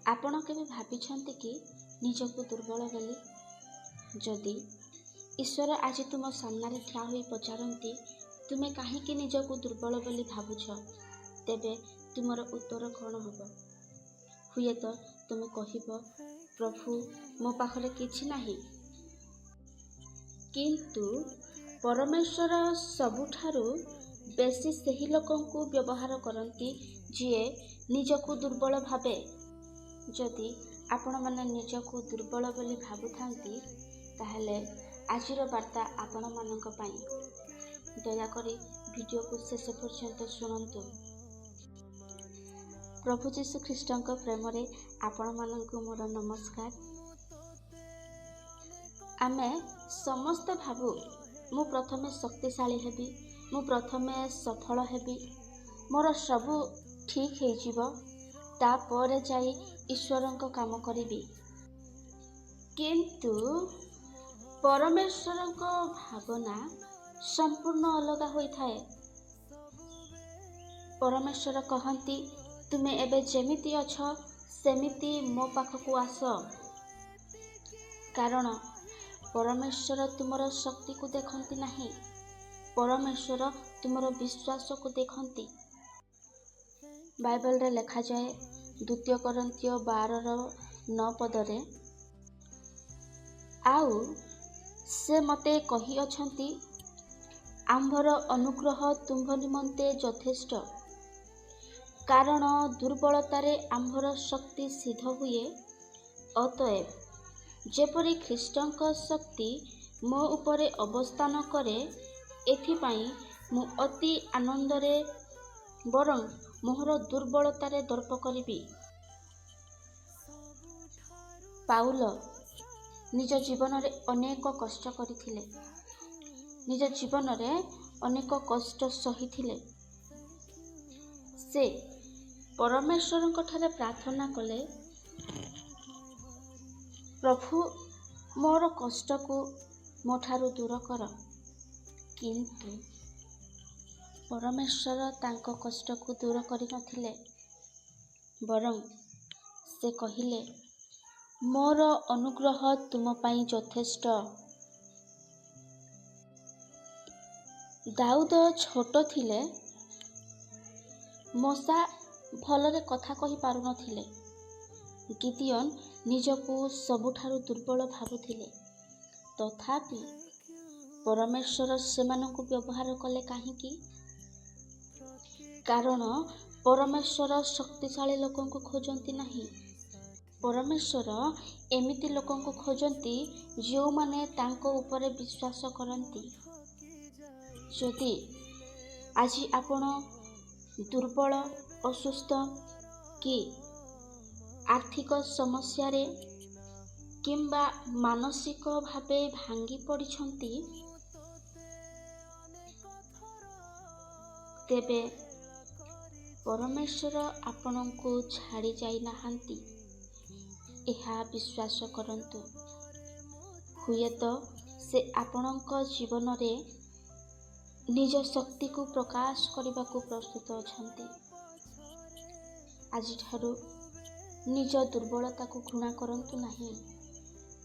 ଆପଣ କେବେ ଭାବିଛନ୍ତି କି ନିଜକୁ ଦୁର୍ବଳ ବୋଲି? ଯଦି ଈଶ୍ୱର ଆଜି ତୁମ ସାମ୍ନାରେ ଠିଆ ହୋଇ ପଚାରନ୍ତି, ତୁମେ କାହିଁକି ନିଜକୁ ଦୁର୍ବଳ ବୋଲି ଭାବୁଛ, ତେବେ ତୁମର ଉତ୍ତର କ'ଣ ହେବ? ହୁଏତ ତୁମେ କହିବ, ପ୍ରଭୁ, ମୋ ପାଖରେ କିଛି ନାହିଁ। କିନ୍ତୁ ପରମେଶ୍ୱର ସବୁଠାରୁ ବେଶୀ ସେହି ଲୋକଙ୍କୁ ବ୍ୟବହାର କରନ୍ତି ଯିଏ ନିଜକୁ ଦୁର୍ବଳ ଭାବେ। ଯଦି ଆପଣମାନେ ନିଜକୁ ଦୁର୍ବଳ ବୋଲି ଭାବୁଥାନ୍ତି, ତାହେଲେ ଆଜିର ବାର୍ତ୍ତା ଆପଣମାନଙ୍କ ପାଇଁ। ଦୟାକରି ଭିଡ଼ିଓକୁ ଶେଷ ପର୍ଯ୍ୟନ୍ତ ଶୁଣନ୍ତୁ। ପ୍ରଭୁ ଯୀଶୁ ଖ୍ରୀଷ୍ଟଙ୍କ ପ୍ରେମରେ ଆପଣମାନଙ୍କୁ ମୋର ନମସ୍କାର। ଆମେ ସମସ୍ତେ ଭାବୁ, ମୁଁ ପ୍ରଥମେ ଶକ୍ତିଶାଳୀ ହେବି, ମୁଁ ପ୍ରଥମେ ସଫଳ ହେବି, ମୋର ସବୁ ଠିକ୍ ହେଇଯିବ, ତାପରେ ଯାଇ ଈଶ୍ୱରଙ୍କ କାମ କରିବି। କିନ୍ତୁ ପରମେଶ୍ୱରଙ୍କ ଭାବନା ସମ୍ପୂର୍ଣ୍ଣ ଅଲଗା ହୋଇଥାଏ। ପରମେଶ୍ୱର କହନ୍ତି, ତୁମେ ଏବେ ଯେମିତି ଅଛ ସେମିତି ମୋ ପାଖକୁ ଆସ। କାରଣ ପରମେଶ୍ୱର ତୁମର ଶକ୍ତିକୁ ଦେଖନ୍ତି ନାହିଁ, ପରମେଶ୍ୱର ତୁମର ବିଶ୍ୱାସକୁ ଦେଖନ୍ତି। ବାଇବଲରେ ଲେଖାଯାଏ, 2 କରିନ୍ଥୀୟ 12:9 ପଦରେ, ଆଉ ସେ ମୋତେ କହିଅଛନ୍ତି, ଆମ୍ଭର ଅନୁଗ୍ରହ ତୁମ୍ଭ ନିମନ୍ତେ ଯଥେଷ୍ଟ, କାରଣ ଦୁର୍ବଳତାରେ ଆମ୍ଭର ଶକ୍ତି ସିଦ୍ଧ ହୁଏ। ଅତଏବ ଯେପରି ଖ୍ରୀଷ୍ଟଙ୍କ ଶକ୍ତି ମୋ ଉପରେ ଅବସ୍ଥାନ କରେ, ଏଥିପାଇଁ ମୁଁ ଅତି ଆନନ୍ଦରେ ବରଂ ମୋହର ଦୁର୍ବଳତାରେ ଦର୍ପ କରିବି। ପାଉଲ ନିଜ ଜୀବନରେ ଅନେକ କଷ୍ଟ କରିଥିଲେ, ନିଜ ଜୀବନରେ ଅନେକ କଷ୍ଟ ସହିଥିଲେ। ସେ ପରମେଶ୍ୱରଙ୍କ ଠାରେ ପ୍ରାର୍ଥନା କଲେ, ପ୍ରଭୁ, ମୋର କଷ୍ଟକୁ ମୋ ଠାରୁ ଦୂର କର। କିନ୍ତୁ ପରମେଶ୍ୱର ତାଙ୍କ କଷ୍ଟକୁ ଦୂର କରିନଥିଲେ, ବରଂ ସେ କହିଲେ, ମୋର ଅନୁଗ୍ରହ ତୁମ ପାଇଁ ଯଥେଷ୍ଟ। ଦାଉଦ ଛୋଟ ଥିଲେ, ମୋଶା ଭଲରେ କଥା କହିପାରୁନଥିଲେ, ଗିଦିୟନ ନିଜକୁ ସବୁଠାରୁ ଦୁର୍ବଳ ଭାବୁଥିଲେ। ତଥାପି ପରମେଶ୍ୱର ସେମାନଙ୍କୁ ବ୍ୟବହାର କଲେ କାହିଁକି? କାରଣ ପରମେଶ୍ୱର ଶକ୍ତିଶାଳୀ ଲୋକଙ୍କୁ ଖୋଜନ୍ତି ନାହିଁ। ପରମେଶ୍ୱର ଏମିତି ଲୋକଙ୍କୁ ଖୋଜନ୍ତି ଯେଉଁମାନେ ତାଙ୍କ ଉପରେ ବିଶ୍ୱାସ କରନ୍ତି। ଯଦି ଆଜି ଆପଣ ଦୁର୍ବଳ, ଅସୁସ୍ଥ କି ଆର୍ଥିକ ସମସ୍ୟାରେ କିମ୍ବା ମାନସିକ ଭାବେ ଭାଙ୍ଗି ପଡ଼ିଛନ୍ତି, ତେବେ ପରମେଶ୍ୱର ଆପଣଙ୍କୁ ଛାଡ଼ି ଯାଇନାହାନ୍ତି, ଏହା ବିଶ୍ୱାସ କରନ୍ତୁ। ହୁଏତ ସେ ଆପଣଙ୍କ ଜୀବନରେ ନିଜ ଶକ୍ତିକୁ ପ୍ରକାଶ କରିବାକୁ ପ୍ରସ୍ତୁତ ଅଛନ୍ତି। ଆଜିଠାରୁ ନିଜ ଦୁର୍ବଳତାକୁ ଘୃଣା କରନ୍ତୁ ନାହିଁ,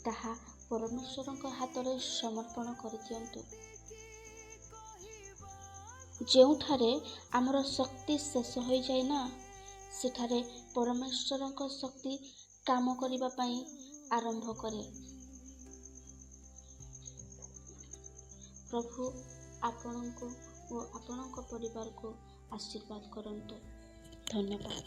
ତାହା ପରମେଶ୍ୱରଙ୍କ ହାତରେ ସମର୍ପଣ କରିଦିଅନ୍ତୁ। ଯେଉଁଠାରେ ଆମର ଶକ୍ତି ଶେଷ ହୋଇଯାଏ ନା, ସେଠାରେ ପରମେଶ୍ୱରଙ୍କ ଶକ୍ତି କାମ କରିବା ପାଇଁ ଆରମ୍ଭ କରେ। ପ୍ରଭୁ ଆପଣଙ୍କୁ ଓ ଆପଣଙ୍କ ପରିବାରକୁ ଆଶୀର୍ବାଦ କରନ୍ତୁ। ଧନ୍ୟବାଦ।